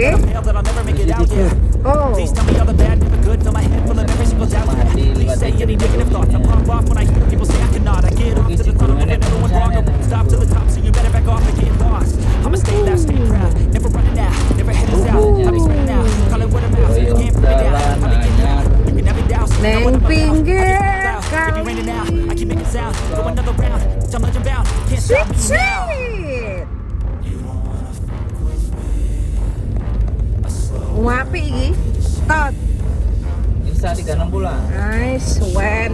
Oke. Oh. Neng pinggir kali. Sweet sweet. Apik iki. Tot. Insta 360. Nice when.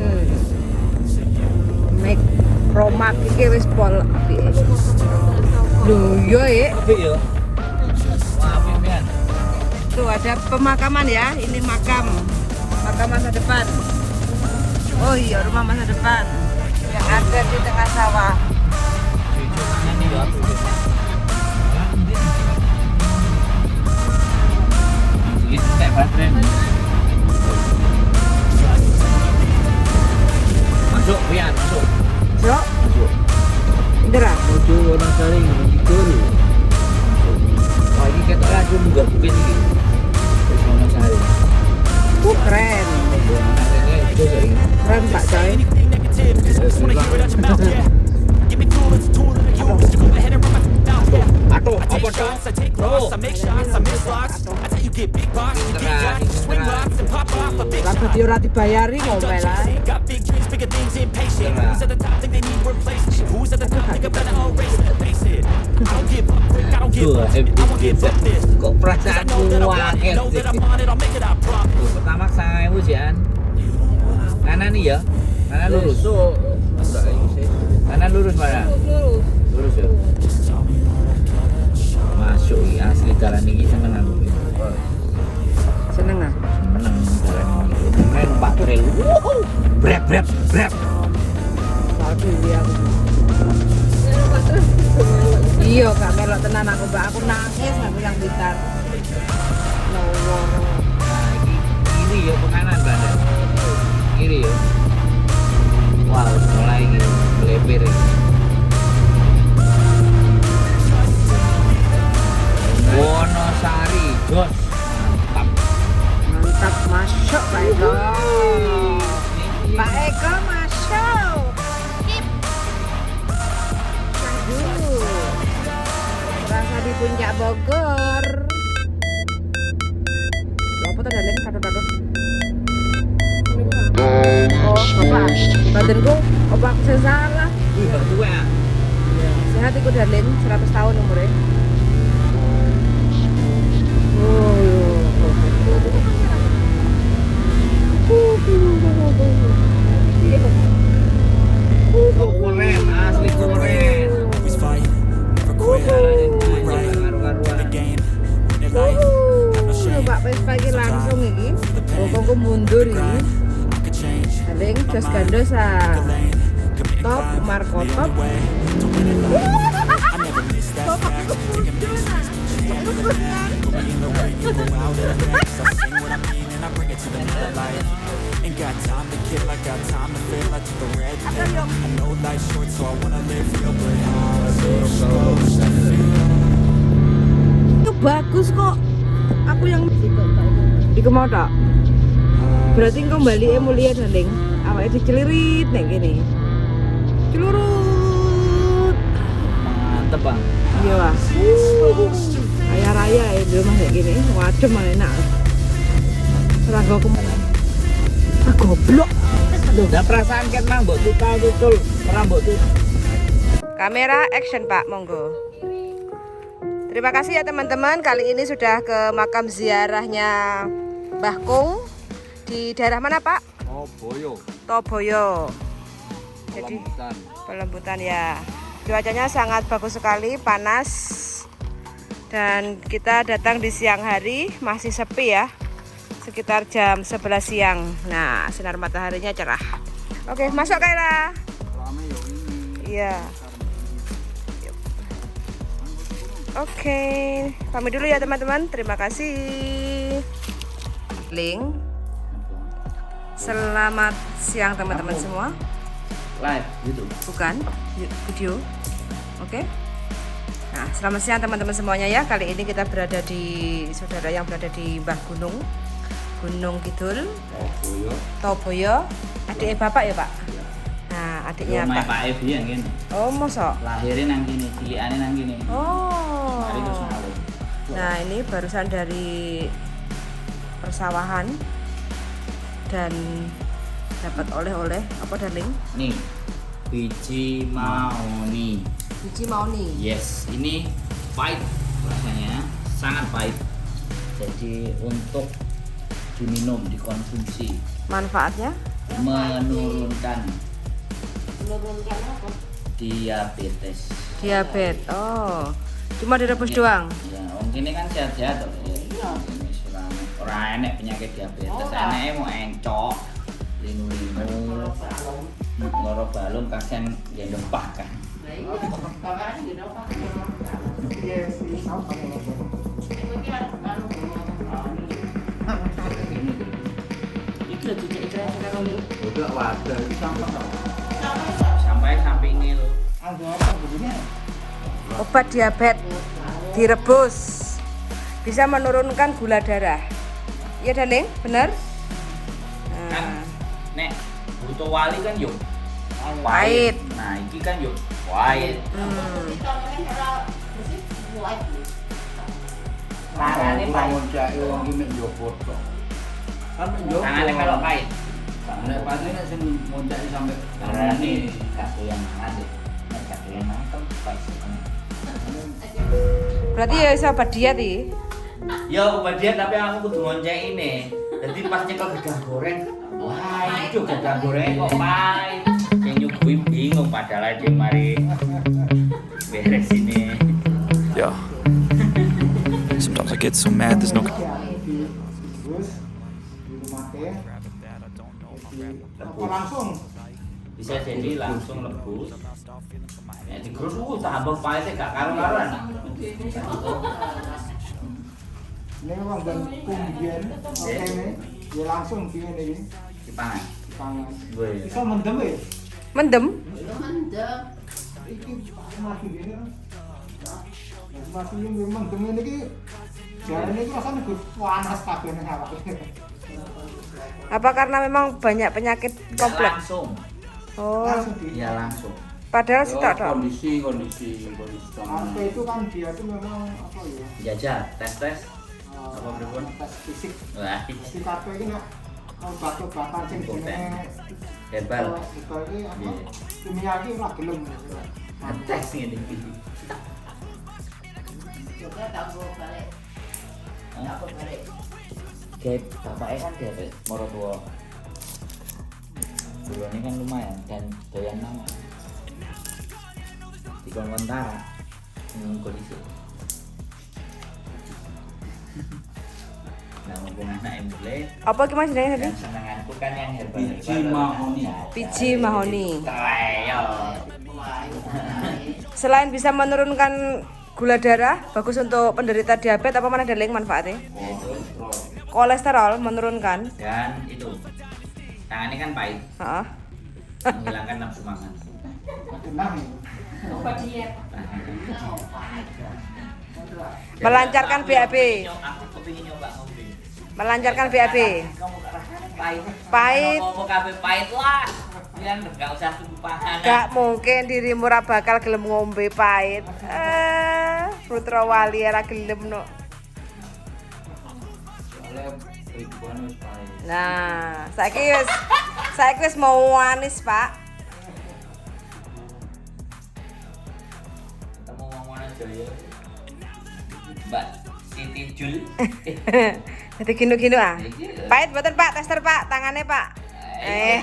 Make Romak iki wis pol apike. Lho iya ya. Apik yo. Wah, apik pian. Tuh ada pemakaman ya, ini makam. Makam masa depan. Oh iya, rumah masa depan yang ada di tengah sawah. Ini yo apik. Iki entek baterai. Masuk, pian, masuk. Sok, Masuk. Indra. Menuju Wonosari Ngidul. Wah, ini ketok laju munggah bukit iki. Wis Wonosari. Keren. Keren Pak Coy. Aduh, apa toh? Oh. Lagu dia ora dibayari ngomel ae. Kok perasaanku angel sih. Tuh, pertama 9.000 sih an. Kanan nih ya. Kanan lurus. Kanan lurus mana? Lurus ya. Masuk iki asli dalan iki seneng aku. Seneng ah. Seneng dalan iki. Keren numpak trail. Wuhu. Brep brep brep. Waduh iya aku. Iya, gak melok tenan aku, Mbak. Aku nangis aku yang Blitar. Loro. Nah, iki kiri ya ke kanan, Mbak. Kiri ya. Wah, wis mulai iki meleper iki. Wonosari, jos. Mantap. Mantap masuk Pak Eko. Pak Eko masuk. Aduh. Rasa di puncak Bogor. Loh, apa tuh darling kadut-kadut? Oh, bapak. Badanku, apa aku sing salah? Wih, gak tuwa. Sehat iku darling, 100 tahun umurnya. Oh, Keren, asli keren. Pak Vespa iki langsung iki. Bokongku mundur iki. Darling, jos gandos ah. Top Marco top. Itu bagus kok. Aku yang iku mau tak. Berarti engko balike mulia darling. Awake dicelirit nek kene. Celurut. Mantep, Bang. Iya, Wah. Kaya raya ya di rumah kayak gini. Waduh, malah enak. Serangga kemana? Ah, goblok. Lah perasaan ket mang mbok tutal tutul, ora mbok tutul. Kamera action Pak, monggo. Terima kasih ya teman-teman. Kali ini sudah ke makam ziarahnya Mbah Kung di daerah mana Pak? Toboyo. Toboyo. Jadi Pelembutan ya. Cuacanya sangat bagus sekali, panas. Dan kita datang di siang hari, masih sepi ya. Sekitar jam 11 siang. Nah, sinar mataharinya cerah. Oke, masuk Kaila. Iya. Oke, pamit dulu ya teman-teman. Terima kasih. Link. Selamat siang teman-teman semua. Live gitu. Bukan video. Oke. Nah, selamat siang teman-teman semuanya ya. Kali ini kita berada di saudara yang berada di Mbah Gunung, Gunung Kidul, Toboyo. Toboyo. Adik bapak ya, Pak? Nah, adiknya Yo, Pak. Pak biyen kene. Oh, mosok. Lahirnya nang kene, cilikane nang kene. Oh. Mari terus ngalih. Nah, ini barusan dari persawahan dan dapat oleh-oleh apa, darling? Nih, biji mahoni. Biji mahoni. Yes, ini pahit rasanya, sangat pahit. Jadi untuk diminum, dikonsumsi, Manfaatnya? Menurunkan diabetes. Diabetes. Oh. Cuma direbus doang. Ya, wong kene kan sehat-sehat toh. Iya. Ini ora enek penyakit diabetes, eneke mau encok, linu-linu, loro balung kasihan gendong pakan. Iya sih, sama. Ini Iki lho dicek. Udah wadah iki sampah. Sampai sampingnya lo. Anggo apa begini? Obat diabetes direbus bisa menurunkan gula darah. Iya, darling, benar? Kan Nah, nek butuh wali kan yo pahit. Nah, iki kan yo pahit. Tangannya pahit. Ngoncake wong iki mek njopo tok. Kan mek njopo. Tangannya kalau pahit. Nek pasti nek sing ngoncake sampe Karena ini gak doyan mangan deh. Nek gak doyan mangan kan pahit. Berarti ya iso obat diet iki. Ya obat diet, tapi aku kudu ngoncek ini. Jadi pas nyekel gedang goreng, wah, itu gedang goreng kok pahit. Yang nyuguhi bingung, padahal dia mari beres ini. Yeah. Sometimes I get so mad there's no Terus di rumah teh. Apa langsung? Bisa jadi langsung lebus. Ya digerus tambah pahitnya gak karu-karuan. Ini wong ben kumbien, oke ini. Ya langsung gini iki Dipangan. dipangan. Wih. Iso mendem ya? Mendem. Iki mati gini. Masih yang mendem ini iki jarene iki rasane gue panas kabeh ning awak. Apa karena memang banyak penyakit kompleks? Langsung. Oh, Langsung di Iya, langsung. Padahal Yo, sitok tok. Kondisi kondisi kondisi Arte itu kan dia itu memang apa ya? Jajal, tes tes. Apa pripun? Tes fisik. Wah, Jadi kabeh iki nek obat-obatan sing jenenge herbal. Herbal iki apa? Iya. Kimia iki ora gelem. Tes ngene iki. Juga tak bawa balik. Tak bawa balik. Kayak bapaknya kan diabetes, moro tua. Ini kan lumayan dan doyan nama. Di kontara kondisi. Nah, mumpung anak yang boleh, Apa ki Mas jenenge tadi? dan senenganku kan yang herbal. Biji mahoni. Biji mahoni. Ayo. Selain bisa menurunkan gula darah, bagus untuk penderita diabetes, apa mana, darling, manfaatnya? Kolesterol menurunkan. Dan itu tangannya kan pahit, Heeh. menghilangkan nafsu makan. Tenang ya. Obat diet. Melancarkan Aku BAB. Aku kepingin nyoba ngombe. Melancarkan BAB. Kamu rasanya pahit. Pahit. Ngomong kabeh pahit lah. Kan nggak usah tunggu panganan. Gak mungkin dirimu ora bakal gelem ngombe pahit. Eh, Putra Wali ora gelem no. Soalnya ribuan wis pahit. Nah, saiki wis mau manis, Pak. Ketemu wong Jaya. Mbak Siti Jul. Jadi gini-gini ah. Iya. Pahit mboten, Pak? Tester, Pak, tangannya, Pak. Eh.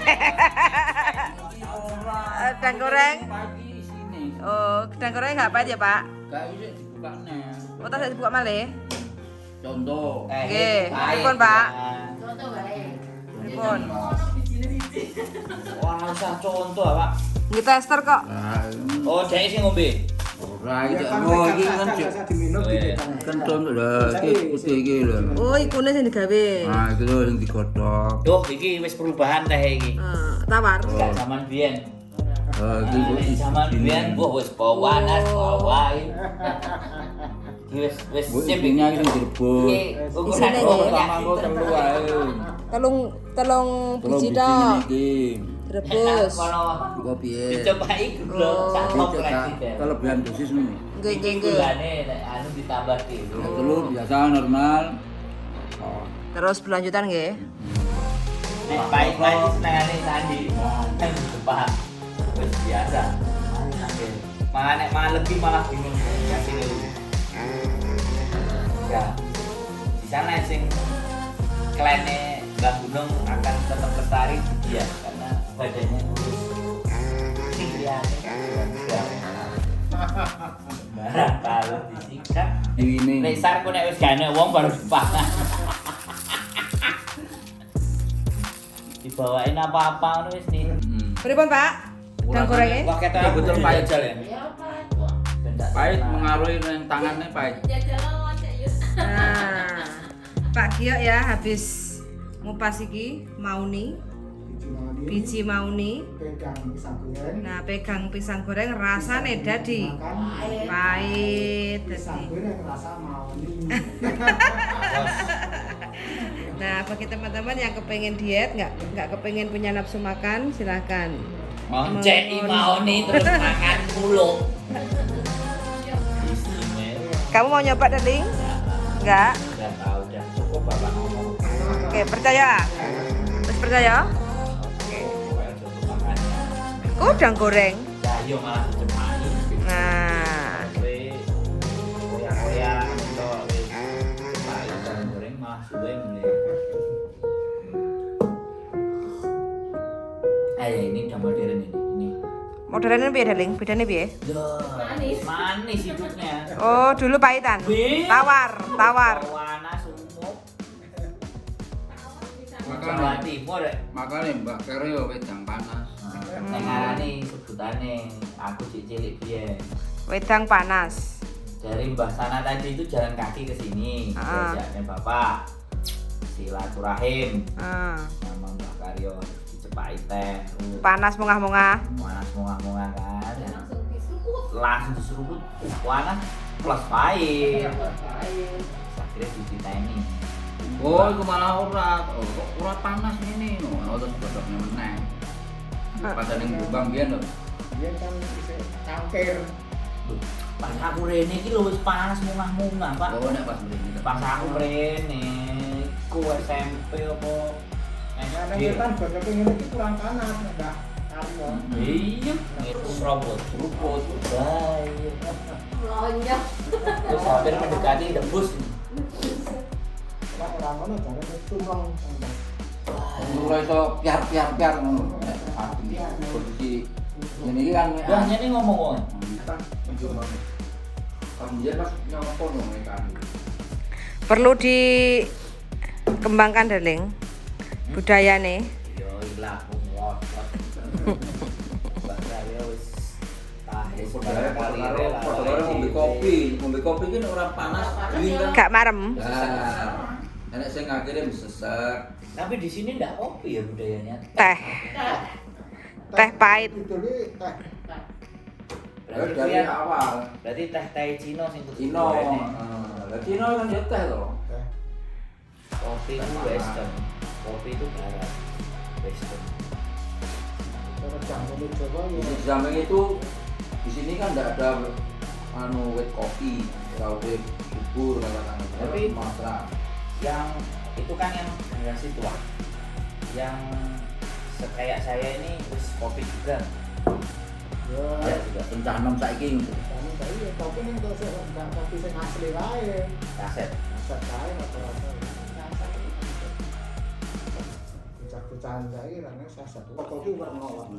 Gedang goreng. Pagi sini. Oh, gedang goreng nggak pahit ya, Pak? Gak bisa dibuka nih. Oh, tas dibuka malih. Contoh. Oke, pahit. pripun, Pak? Contoh wae. Pripun? Wah, usah contoh, Pak. Nggih tester kok. Nah, Oh, dhek sing ngombe. ora iki. Ya kan Oh, iki pegang kan saja, nggak usah diminum Oh, iya. dipegang. Kan contoh lah, iki putih iki lho. Oh, ikune sing digawe. Nah, iki lho sing digodhog. Duh, iki wis perubahan teh iki. Eh, tawar. Gak zaman biyen. Iki Zaman biyen mbah wis panas wae. Iki wis wis sip iki. Isinya iki sing direbus. Iki ukuran Isine rokok Pertama engko telu ae. Telung telung Telung biji biji tok. ngene iki. Rebus. Kono Iku piye? dicobai gula sak kompleks iki. Kelebihan dosis ngono. Nggih, nggih, nggih. Gulane nek anu ditambah dhewe. Nek telu biasa normal. Oh. Terus berlanjutan nggih. Nek pahit-pahit iki senengane Sandi. Nang depan. Wis biasa. Malah nek malah lebih malah bingung kasih lu. Ya. Di sana sing klene Mbah Gunung akan tetap lestari di dia karena badannya kurus. Sing liyane ya. Barang kalau disikat. Ini. Nek sarku nek wis gak enek wong baru dipangan. Dibawain apa-apa ngono wis nih. Pripun, Pak? Udang gorengnya? Wah, ketok Betul pahit. jajal ya. Ya pahit. Pahit mengaruhi nang tangannya pahit. Jajal ngocek yuk. Nah, Pak Giok ya habis ngupas iki mauni, Biji biji mauni, mauni. pegang pisang goreng. Nah, pegang pisang goreng rasane dadi Makan pahit pisang dadi. goreng rasa mauni. Nah, bagi teman-teman yang kepengen diet, nggak kepengen punya nafsu makan, silahkan. Ngonceki maoni terus makan mulu. Istimewa. Kamu mau nyoba, Darling? Nggak? Udah tahu, udah cukup bapak ngomong. Oke, percaya? Terus percaya? Oke, pokoknya cukup makannya. Udang goreng. Ya, yo malah dicepai. Nah, Kowe koyak-koyak untuk wis cepai udang goreng malah suwe meneh. Ayo ini udah modern ini. Ini. modernnya piye, Darling? Bedanya piye? Loh, Manis. Manis hidupnya. Oh, dulu pahitan. Wih. Tawar, tawar. Panas umum. Jawa Makane Timur ya. makane Mbak Karyo wedang panas. Nek ngarani sebutane aku cilik biyen. Wedang panas. Dari Mbah sana tadi itu jalan kaki ke sini, Ah. diajaknya bapak. Silaturahim Ah, sama Mbah Karyo dicepai teh. Panas mungah-mungah. Panas mungah-mungah kan. Langsung diseruput. Langsung diseruput, panas plus pahit. Akhirnya dititeni. Oh, iku malah ora. Oh, kok ora panas ngene. Ngono terus godhokne meneh. Pada ning Jombang biyen lho. Dia kan isih cangkir. Loh, pas aku rene iki lho wis panas mungah-mungah, Pak. Oh, nek pas mrene. Pas aku mrene iku SMP apa Nah, SD. nek kan godhoke ngene iki kurang panas nek Mbah Karyo. Iya, itu serobot, seruput, baik. Melonjak. Terus hampir mendekati debus ini. Ora ora ngono jare tumlong. Ora iso piar-piar-piar ngono. Nek aku posisi ngene iki kan Wah, ini ngomong wong. Pas biyen pas nyopo no kan. Perlu dikembangkan, Darling. Budayane. Yo ilah aku ngotot. Mbak Karyo wis tahes Padha ngombe kopi, ngombe kopi kan ora panas, dingin kan. Gak marem. Nah, enek sing akhirnya sesek. Tapi di sini ndak kopi ya budayanya. Teh. Teh pahit. Idole teh. Berarti Dari ya, awal. berarti teh teh Cina sing kudu Cina. digoreng. Lah Cina kan ya teh to. Teh. Kopi itu western. Kopi itu barat. Western. Cara jangkune Jawa ya. Di samping itu di sini kan enggak ada anu wit kopi, ora wit bubur katakan. Tapi- Sumatera. Yang itu kan yang generasi tua. Yang kayak saya ini wis kopi juga. Ya. Ya juga Pencah nom saiki. Kamu saiki ya kopi ning terus enggak kopi sing asli wae. Kaset. Kaset kae rata-rata. Bocah-bocahan saiki rane saset. Kopi werna wae.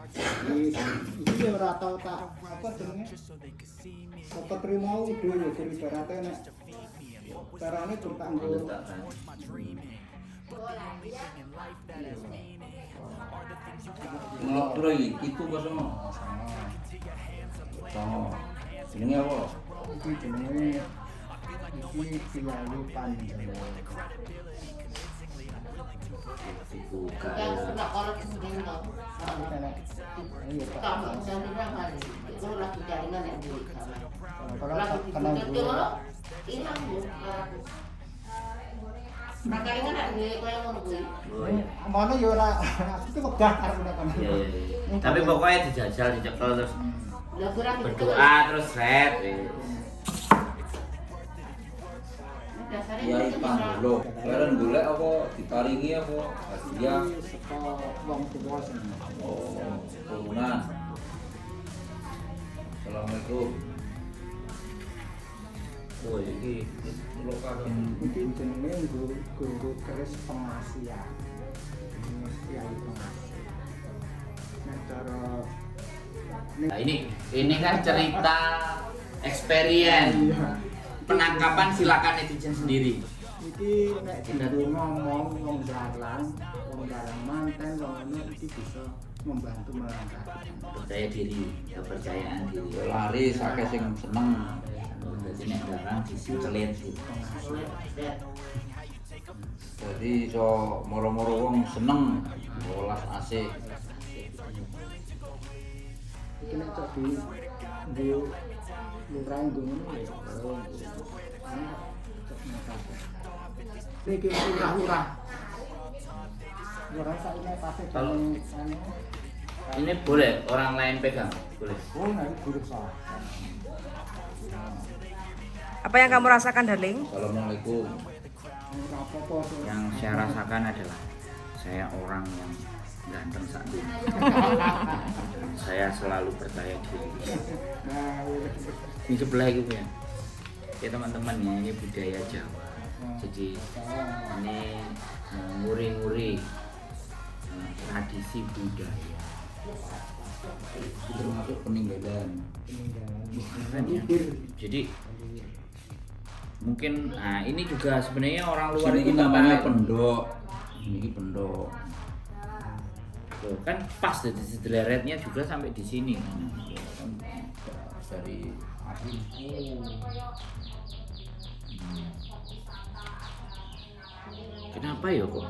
Iki ya ora tau tak apa jenenge? Saka trimo dhewe ya ibarate nek carane gur tak nggo. Ngelok piro iki? Pitu apa songo? Songo. Jenenge apa? Iki jenenge iki Piyayu Panjawa. Buka. Tapi aku pernah kolek sendiri toh. Iya, Pak. Tambah jaringan hari. Itu lagi jaringan yang duit sama. Kalau Lagi kena dibutuhke ngono, ilang yo aku. Nah, kalingan nek duwe kaya ngono kuwi. Oh, iya. Mana ya ora aku tuh wegah arep nek kono. Iya, iya, iya. Tapi pokoknya dijajal, dicekel terus Lah ora berdoa terus red. Wis. Dasare Kiai Panggolo. Kalian golek apa diparingi apa hadiah? Saka wong tuwa sing. Oh, turunan. Assalamualaikum. Oh, iki Lokal Iki jenenge nggo nggo keris pengasihan. Jenenge Kiai Pengasih. Nek cara Nah, ini kan cerita experience. Iya. Penangkapan silakan netizen sendiri. Iki nek dienggo ngomong wong dalang, wong dalang manten, wong ngono iki bisa membantu melangkah. Percaya diri, kepercayaan diri. Laris akeh sing seneng. Oh, berarti nek dalang dicelit gitu. Jadi iso moro-moro wong seneng welas asih. Iki nek cok di nggo lurah nggo ngono ya. Oh, ini cok ngene. Iki lurah-lurah. Lurah saiki pasti Kalau- anu. Ini boleh orang lain pegang, boleh. Oh, nah iki guru salah. Apa yang kamu rasakan, darling? Assalamualaikum. Ora apa-apa. Yang saya rasakan adalah saya orang yang ganteng saat ini. Saya selalu percaya diri. Nah, iya. Ini sebelah itu ya. Ya teman-teman ya, ini budaya Jawa. Jadi ini nguri-nguri tradisi budaya. Itu termasuk peninggalan. Keren ya. Jadi mungkin nah ini juga sebenarnya orang luar Ini itu namanya tertarik. pendok. Ini pendok. Tuh, kan pas jadi sederetnya juga sampai di sini kan. Ya, kan dari asli. Kenapa ya kok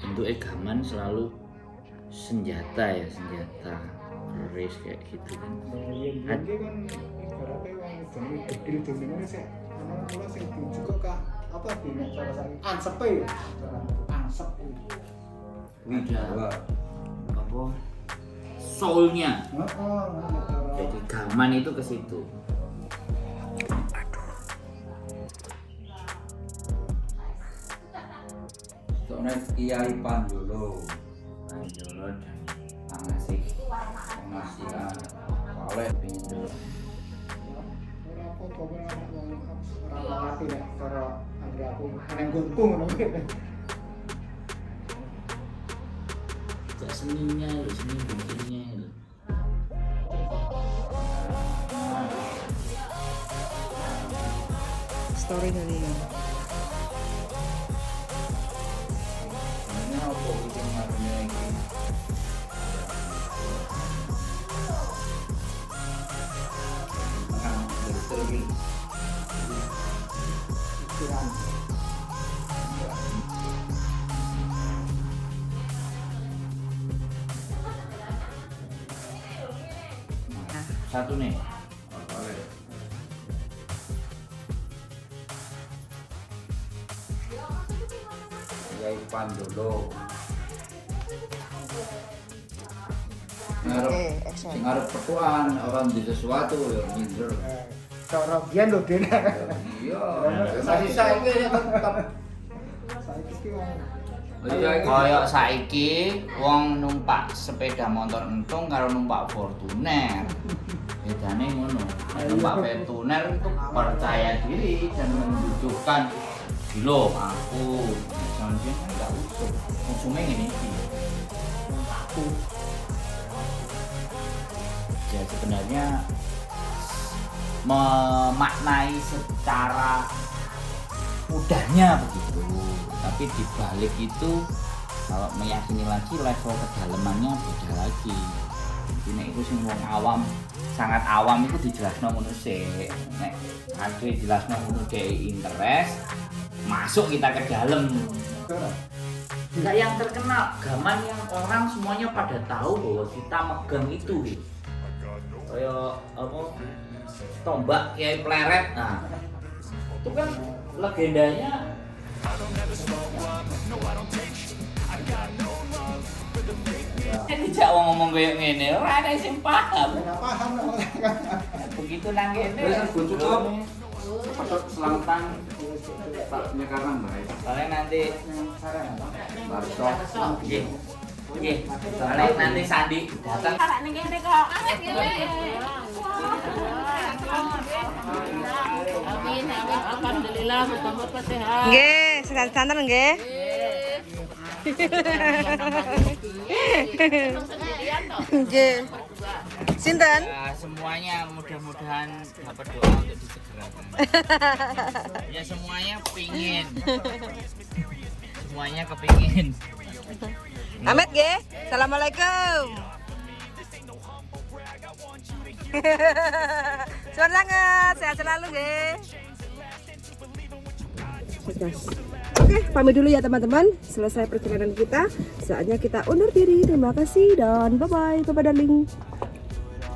bentuk gaman selalu senjata ya, senjata keris kayak gitu kan. Nah, yen biyen ki kan ibarate wong jenenge bedil jenenge ngene sik ana kula sing dijukuk kah apa di nek cara saiki ansepe ya cara ansep kuwi. Wijawa. Apa soulnya. Heeh, nek cara Jadi gaman itu ke situ. Soalnya Kiai Pandolo Panjolo dan Pangasih. pengasihan oleh Pengen dulu. ora apa-apa ora wong ora ngerti nek cara anggere aku nang nggonku ngono kuwi. Gak seninya lho, seni bikinnya lho. Story dari ini apa iki ngarepnya iki? Nah, betul iki. Pikiran. Satu nih. Kiai Pandolo. Ngarep Oke, action. sing arep petuan orang di sesuatu ya minder. Cara biyen lho Din. Iya. Masih saiki ya tetep. Saiki ki wong Koyok saiki wong numpak sepeda motor entung karo numpak Fortuner. Bedane ngono. Nek numpak Fortuner itu percaya diri dan menunjukkan gilo aku. Jangan kan enggak usah. Usume ngene iki. aku Ya sebenarnya memaknai secara mudahnya begitu, tapi di balik itu kalau meyakini lagi level kedalamannya beda lagi. Jadi nek iku sing wong awam sangat awam itu dijelasno ngono sik. Nek ade jelasno ngono dhek interest, masuk kita ke dalam. ora. Enggak yang terkenal, gaman yang orang semuanya pada tahu bahwa kita megang itu gitu. Kayak apa? Tombak Kiai Pleret. Nah, itu kan legendanya. Ini jak wong ngomong kayak ngene, ora ana sing paham. Enggak paham nek ora. Begitu nang kene. Wis rego cukup. Pedhot selamatan tak nyekarang bae. Soalnya nanti Barso. nggih. Nggih. Soalnya nanti Sandi datang. Amin, amin. Alhamdulillah, muga-muga sehat. Nggih, sehat-sehat nggih. Sendirian toh. Nggih. Sinten? Ya, semuanya mudah-mudahan dapat doa untuk disegerakan. Ya semuanya pingin. Semuanya kepingin. Amit nggih. Assalamualaikum. Suwun sanget, sehat selalu nggih. Oke, pamit dulu ya teman-teman. Selesai perjalanan kita, saatnya kita undur diri. Terima kasih dan bye-bye, bye-bye darling.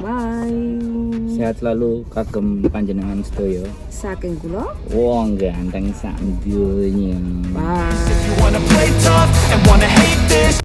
Bye. Sehat selalu kagem panjenengan sedaya. Saking kula. Wong ganteng sak donya. Bye. You wanna play tough and wanna hate this.